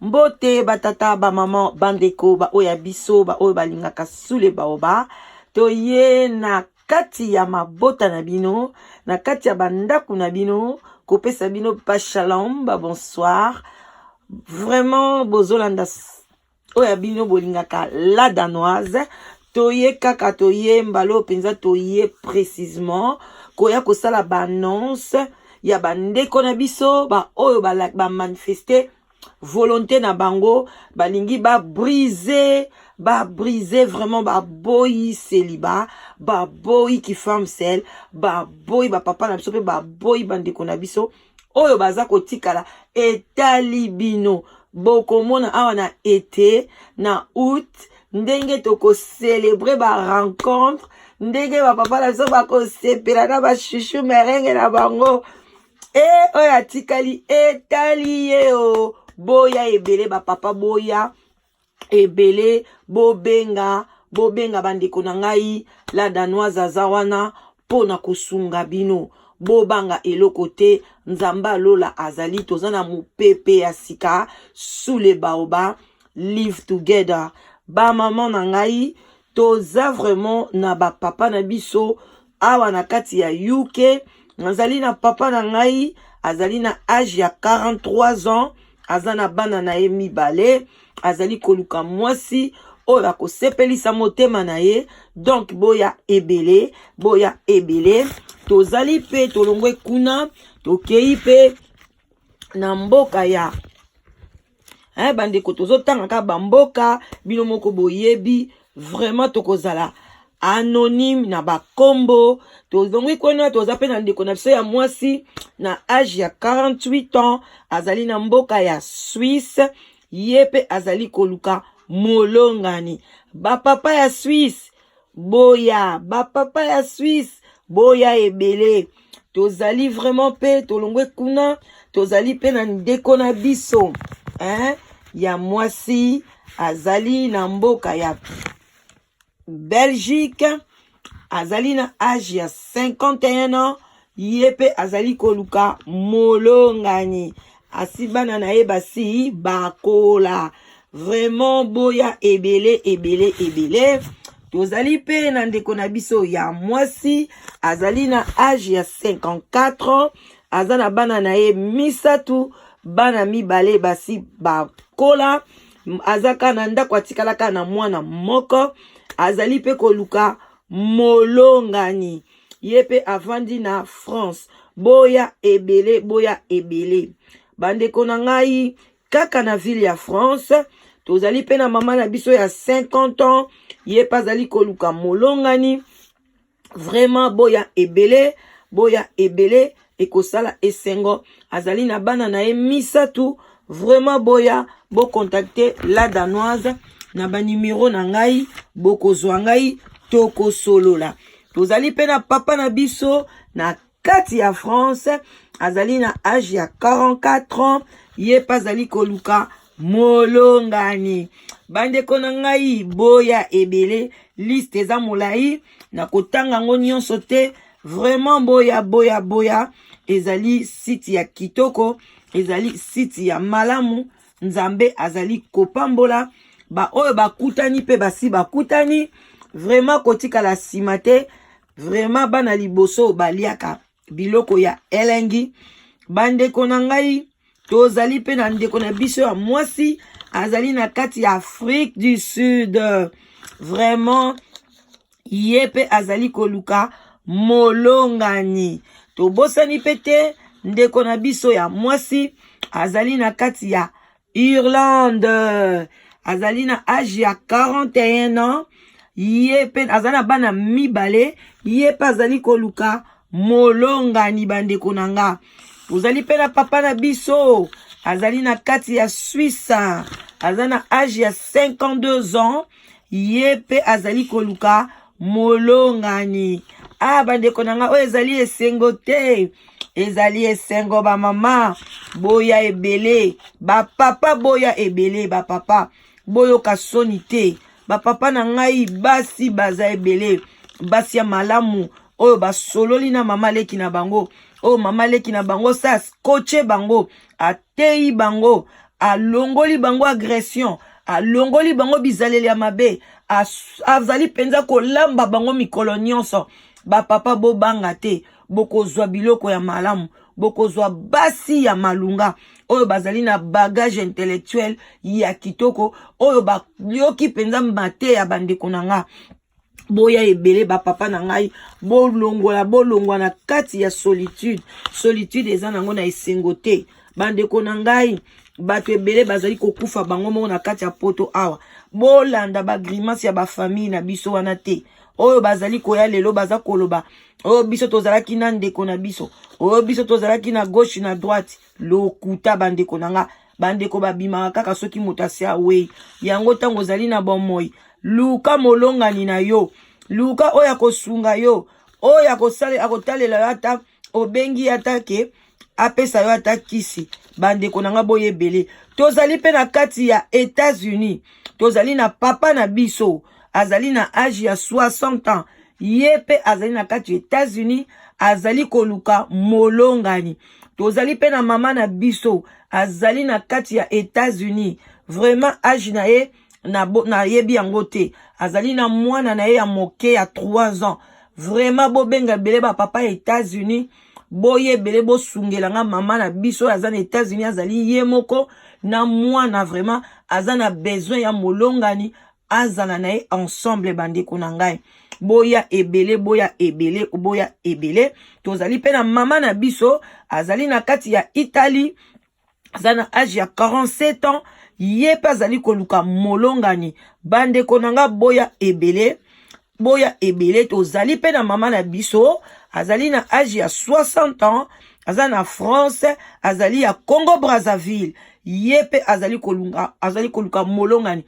Mbote batata bamama bandeko baoyo ya biso baoyo balingaka sule baoba toye na kati ya mabota na bino na kati ya bandako na bino kopesa bino ba shalom ba bonsoir vraiment bozolanda oyo ya bino bolingaka la danoise toye kaka toye mbala oyo mpenza toye précisement koya kosala baannonce ya bandeko na biso baoyo bamanifeste ba volonté na bango balingi ba briser ba briser vraiment baboyi celibat baboyi ki femme seule baboyi bapapa na biso mpe baboyi bandeko na biso oyo baza kotikala etali bino bokomona awa na ete na août ndenge tokocelebre ba rencontre ndenge bapapa na biso bakosepela na bashushu merenge na bango e oyo atikali etali ye o boya ebele bapapa boya ebele bobenga bobenga bandeko na ngai la danoise aza wana mpo na kosunga bino bobanga eloko te nzambe alola azali toza na mopepe ya sika sous le baoba live together bamama na ngai toza vraiment na bapapa na biso awa na kati ya UK. Nazali na papa na ngai azali na age ya 43 ans, aza na bana na ye mibale, azali koluka mwasi oyo akosepelisa motema na ye. Donc boya ebele, boya ebele. Tozali mpe tolongwe kuna, tokei mpe na mboka ya eh, bandeko tozotanga kaka bamboka bino moko boyebi vraiment tokozala anonyme na bakombo tozongi kuna toza mpe na ndeko na biso ya mwasi na age ya 48 ans azali na mboka ya Suisse ye mpe azali koluka molongani bapapa ya Suisse boya bapapa ya Suisse boya ebele tozali vraiment mpe tolongwe kuna tozali mpe na ndeko na biso hein, ya mwasi azali na mboka ya Belgique azali na age ya 51 ans ye mpe azali koluka molongani asi bana na ye basi bakola vraiment boya ebele ebele ebele tozali mpe na ndeko na biso ya mwasi azali na age ya 54 ans aza na bana na ye misato bana mibale basi bakola aza kaka na ndako atikala kaka na mwana moko azali mpe koluka molongani ye mpe avandi na France boya ebele boya ebele bandeko na ngai kaka na ville ya France tozali mpe na mama na biso ya 50 ans ye mpe azali koluka molongani vraiment boya ebele boya ebele ekosala esengo azali na bana na ye misato vraiment boya bocontacte la danoise na banimero na ngai bokozwa ngai tokosolola tozali mpe na papa na biso na kati ya France azali na age ya 44 ans ye mpe azali koluka molongani bandeko na ngai boya ebele liste eza molai na kotanga yango nyonso te vraiment boya boya boya ezali site ya kitoko ezali site ya malamu nzambe azali kopambola baoyo bakutani mpe basi bakutani vraiment kotikala nsima te vraiment bana liboso baliaka biloko ya elengi bandeko na ngai tozali mpe na ndeko na biso ya mwasi azali na kati ya Afrique du Sud vraiment ye mpe azali koluka molongani tobosani mpe te ndeko na biso ya mwasi azali na kati ya Irlande azali na age ya 41 ans ye mpe aza na bana mibale ye mpe azali koluka molongani bandeko na nga tozali mpe na papa na biso azali na kati ya Suisse aza na age ya 52 ans ye mpe azali koluka molongani ah bandeko na nga oyo ezali esengo te ezali esengo bamama Boya ebele bapapa, boya ebele bapapa, boyoka soni te bapapa na ngai. Basi baza ebele, basi ya malamu oyo basololi na mama leki na bango, oyo mama leki na bango sa scotche bango, ateyi bango, alongoli bango agression, alongoli bango bizaleli ya mabe, azali mpenza kolamba bango mikolo nyonso. Bapapa, bobanga te, bokozwa biloko ya malamu, bokozwa basi ya malunga oyo bazali na bagage intellectuel ya kitoko, oyo bayoki mpenza mateya. Bandeko na nga, boya ebele bapapa na ngai, bolongola, bolongwa na kati ya solitude. Solitude eza nango na esengo te. Bandeko na ngai, bato ebele bazali kokufa bango moko na kati ya Poto awa. Bolanda bagrimaces ya bafamille na biso wana te, oyo bazali koya lelo, baza koloba: oyo biso tozalaki na ndeko na biso, oyo biso tozalaki na gauche na droite. Lokuta, bandeko na nga. Bandeko babimaka kaka soki moto asi awei. Yango ntango ozali na bomoi, luka molongani na yo, luka oyo akosunga yo, oyo akotalela yo, ata obengi, ata ke apesa yo ata kisi. Bandeko na nga, boye ebele. Tozali mpe na kati ya États-Unis, tozali na papa na biso, azali na age ya 60 ans. Ye mpe azali na kati ya États-Unis, azali koluka molongani. Tozali mpe na mama na biso, azali na kati ya États-Unis. Vraiment, age na ye nayebi yango te. Azali na mwana na ye ya moke ya 3 ans. Vraiment, bobenga ebele bapapa ya États-Unis, boye ebele, bosungelanga mama na biso oyo aza na États-Unis, azali ye moko na mwana. Vraiment, aza na besoin ya molongani, azala na ye ensemble. Bandeko na ngai, boya ebele, boya ebele, boya ebele. Tozali mpe na mama na biso, azali na kati ya Italie, aza na age ya 47 ans. Ye mpe azali koluka molongani. Bandeko na nga, boya ebele, boya ebele. Tozali mpe na mama na biso, azali na age ya 60 ans, aza na France, azali ya Congo Brazzaville. Ye mpe azali koluka molongani.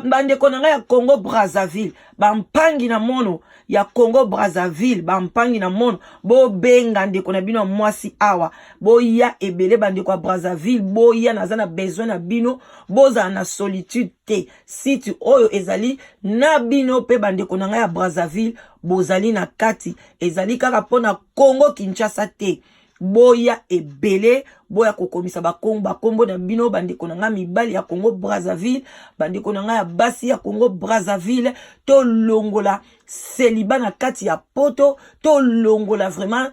Bandeko na ngai ya Congo Brazzaville, bampangi na mono ya Congo Brazzaville, bampangi na mono, bobenga ndeko na bino ya mwasi awa. Boya ebele, bandeko ya Brazzaville, boya, naza na besoin na bino. Bozala na solitude te, site oyo ezali na bino mpe. Bandeko na ngai ya Brazzaville, bozali na kati, ezali kaka mpona Congo Kinshasa te. Boya ebele, boya kokomisa bakombo na bino. Bandeko na ngai mibali ya Congo Brazzaville, bandeko na ngai ya basi ya Congo Brazzaville, tolongola célibat na kati ya Poto, tolongola vraiment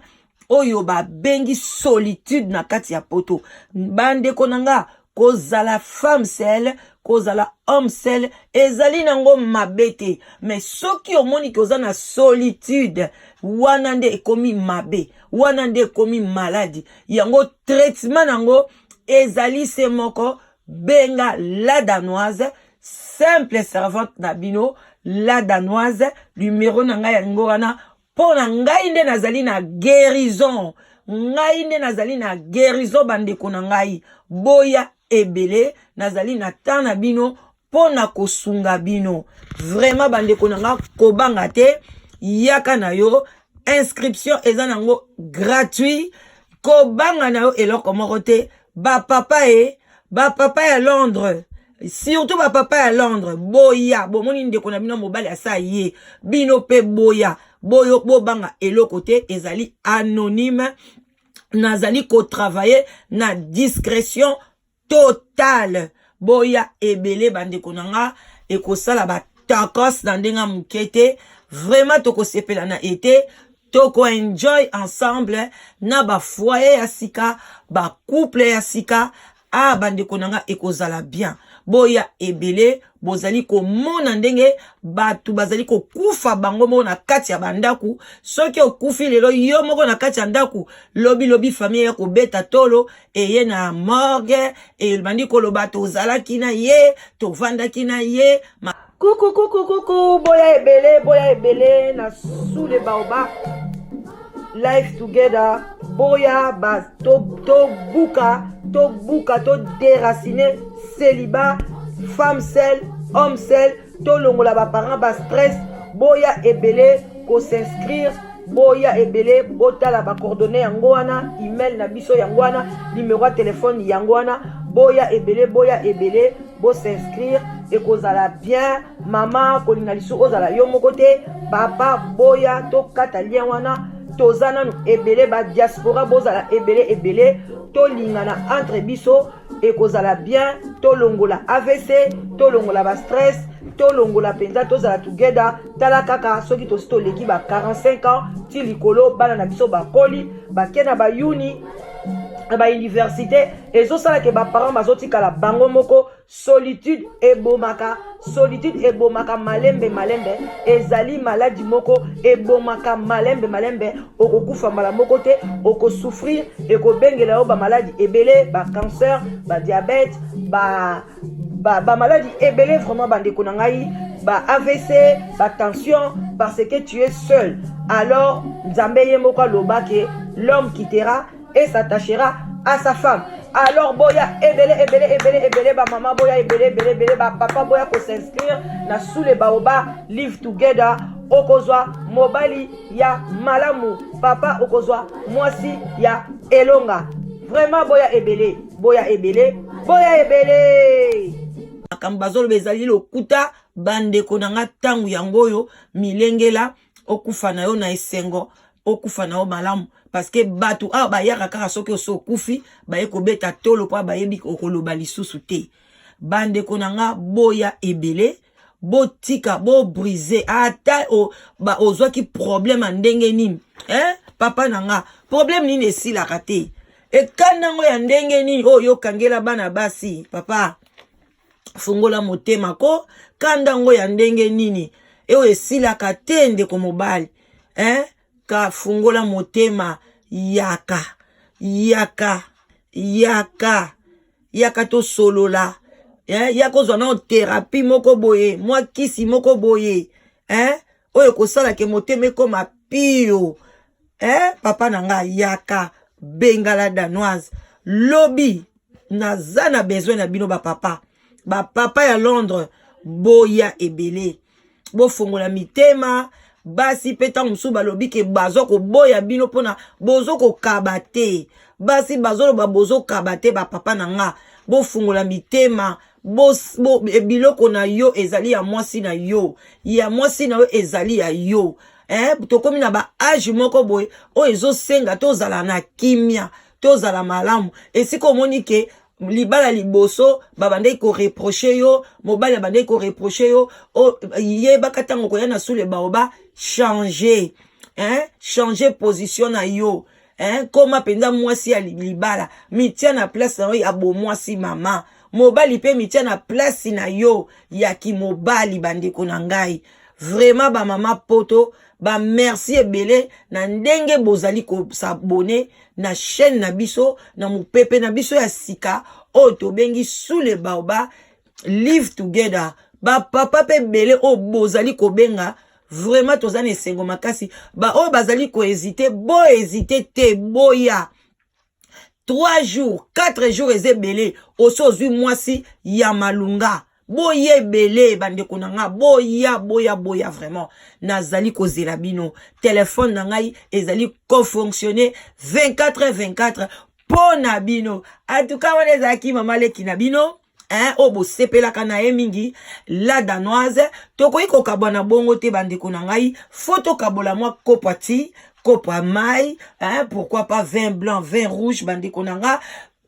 oyo babengi solitude na kati ya Poto. Bandeko na nga, kozala femme seule, kozala homme seul ezali nango mabe te, mais soki omoni ke oza na solitude, wana nde ekomi mabe, wana nde ekomi maladie. Yango traitement nango ezali se moko: benga La Danoise, simple servante na bino, La Danoise. Numero na ngai yango wana, mpo na ngai nde nazali na guérison, ngai nde nazali na guérison. Bandeko na ngai, boya ebele, nazali na temps na bino mpo na kosunga bino. Vraiment, bandeko na nga, kobanga te, yaka na yo. Inscription eza nango gratuit, kobanga na yo eloko moko te. Bapapa e bapapa ya Londres, surtout bapapa ya Londres, boya. Bomoni ndeko na bino mobali asa ye, bino mpe boya, boyo, bobanga eloko te. Ezali anonyme, nazali kotravailler na discrétion totale. Boya ebele, bandeko na nga, ekosala batakos na ndenge ya moke te. Vraiment, tokosepela na ete tokoenjoy ensemble na bafoyer ya sika, bacouple ya sika. Ah, bandeko na nga, ekozala bien. Boya ebele. Bozali komona ndenge bato bazali kokufa bango moko na kati ya bandako. Soki okufi lelo yo moko na kati ya ndako, lobilobi famille ya kobeta tolo eye na morgue, ebandi koloba: tozalaki na ye, tovandaki na ye. Kuku kuku kuku, boya ebele, boya ebele na Sous le Baobab Life Together. Boya ba tobuka, to tobuka, todéracine célibat, femme seule, homme seul, tolongola baparent bastress. Boya ebele kos'inscrire. Boya ebele, botala bacoordonne yango wana, email na biso yango wana, numero ya telefone yango wana. Boya ebele, boya ebele, bos'inscrire, ekozala bien. Mama kolinga lisusu ozala yo moko te, papa boya, tokata lien wana. Toza nanu ebele, badiaspora bozala ebele ebele, tolingana entre biso, ekozala bien. Tolongola AVC, tolongola bastress, tolongola mpenza, tozala together. Tala kaka soki tosi toleki ba 45 ans ti likolo, bana na biso bakoli, bake na bayuni, na bauniversité, ezosalaka baparent bazotikala bango moko. Solitude ebomaka, solitude ebomaka malembe malembe. Ezali maladi moko ebomaka malembe malembe. Okokufa mbala moko te, okosouffrir, ekobengela yo bamaladi ebele, bacancer, badiabète, bamaladi ba ebele. Vraiment, bandeko na ngai, ba AVC, batension, parce que tu es seul. Alors Nzambe ye moko aloba ke l'homme quittera et s'attachera à sa femme. Alors boya ebele ebele ebele ebele, bamama boya ebele ebele ebele, bapapa boya kos'inscrire na Sous le Baobab Live Together. Okozwa mobali ya malamu, papa okozwa mwasi ya elonga. Vraiment, boya ebele, boya ebele, boya ebele. Makambo bazoloba ezali lokuta, bandeko na nga. Ntango yango oyo, milengela okufa na yo na esengo, okufa na yo malamu, parce que bato awa bayaka kaka soki oso okufi, baye kobeta tolo mpo bayebi okoloba lisusu te. Bandeko na nga, boya ebele, botika bobrise. Ata ozwaki problème ya ndenge nini, eh? Papa na nga, problème nini esilaka te? Ekanda yango ya ndenge nini oyo okangela bana basi? Papa, fungola motema ko. Kanda yango ya ndenge nini oyo esilaka te? Ndeko mobali, eh? Ka fungola motema, yaka, yaka, yaka, yaka, tosolola, eh? Yaka ozwa nao thérapie moko boye, mwa kisi moko boye, eh? Oyo ekosalaka motema ekoma pio, eh? Papa na ngai, yaka, bengala Danoise lobi. Naza na besoin na bino bapapa, bapapa ya Londres, boya ebele, bofongola mitema. Basi mpe, ntango mosusu balobi ke bazwa koboya bino mpona bozokokaba te. Basi bazoloba bozokaba te. Bapapa na nga, bofungola mitema. Biloko na yo ezali ya mwasi na yo, ya mwasi na yo ezali ya yo, eh? Tokomi na baâge moko boye oyo ezosenga tozala na kimia, tozala malamu. Esika omoni ke libala liboso babandaki koreprocher yo, mobali abandaki koreprocher yo, yebaka ntango koya na Sous le Baobab, change, hein? Change position na yo, hein? Koma mpenza mwasi ya libala, mitia na place na yo ya bomwasi. Mama mobali mpe, mitia na place na yo ya kimobali. Bandeko na ngai, vraiment, bamama poto, bamerci ebele na ndenge bozali kos'abonner na chaîne na biso, na mopepe na biso ya sika oyo tobengi Sous le Baobab Live Together. Bapapa mpe ebele oyo bozali kobenga, vraiment toza na esengo makasi. Baoyo bazali kohésiter, bohésiter te, boya. 3 jours, 4 jours eza ebele, osi ozwi mwasi ya malunga. Boya ebele, bandeko na nga, boya, boya, boya. Vraiment, nazali kozela bino. Telefone na ngai ezali kofonctionner 24 24 mpo na bino. Atuka wana ezalaki mama leki na bino, hein, oyo bosepelaka na ye mingi, la Danoise. Tokoki kokabwana bongo te, bandeko na ngai. Faut tokabola mwa kopo ti kopo ya mai, hein, pourquoi pas vin blanc, vin rouge, bandeko na nga.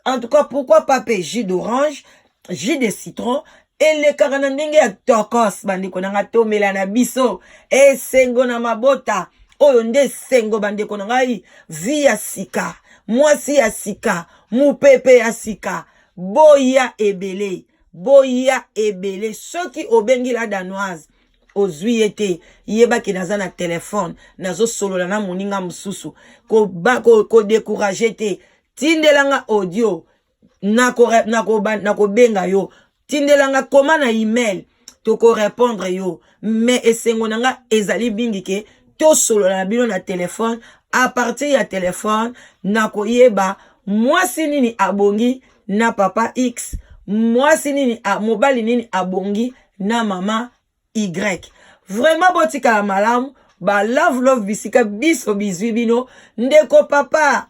En tout cas, pourquoi pas mpe jus d'orange, jus de citron, elekaka na ndenge ya tokos. Bandeko na nga, tomela na biso esengo na mabota oyo nde esengo. Bandeko na ngai, vie ya sika, mwasi ya sika, mopepe ya sika. Boya ebele, boya ebele. Soki obengi la Danoise, ozwi ye te, yebaki naza na telefone, nazosolola na moninga mosusu. Kodécourager te, tindelanga audio, nakobenga yo. Tindelanga koma na email, tokorépondre yo. Mais esengo na nga ezali mingi ke tosolola na bino na telefone. À partir ya telefone, nakoyeba mwasi nini abongi na papa X, mwasi nini, mobali nini abongi na mama Y. Vraiment, botikala malamu. Ba love love bisika biso bizwi bino. Ndeko papa,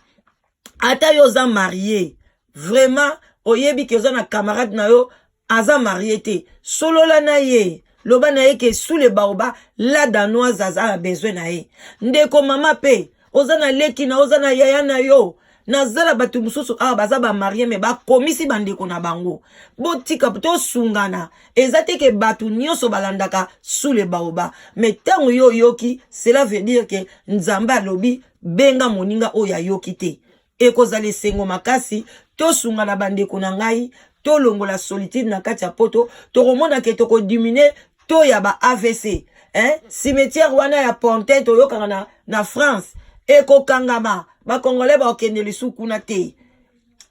ata yo oza marie, vraiment oyebi ke oza na camarade na yo aza marie te, solola na ye, loba na ye ke sous le baoba la danoise aza na besoin na ye. Ndeko mama pe, oza na leki na, oza na yaya na yo, naza na bato mosusu awa baza bamarie me bakomisi bandeko na bango. Botika tosungana, eza te ke bato nyonso balandaka sous le baoba, me ntango yo oyoki, cela veut dire ke Nzambe alobi benga moninga oyo ayoki te. Ekozala esengo makasi tosungana bandeko na ngai, tolongola solitude na kati ya poto. Tokomona ke tokodimine to ya ba AVC, hein? Cimetière wana ya Pantin toyokaka na France ekokangama, bakongolais bakokende lisu kuna te,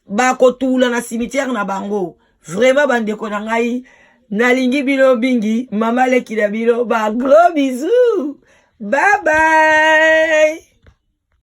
bakotula na cimetière na bango. Vraiment bandeko na ngai, nalingi bino mingi, mama leki na bino, ba gros bisous, bye bye.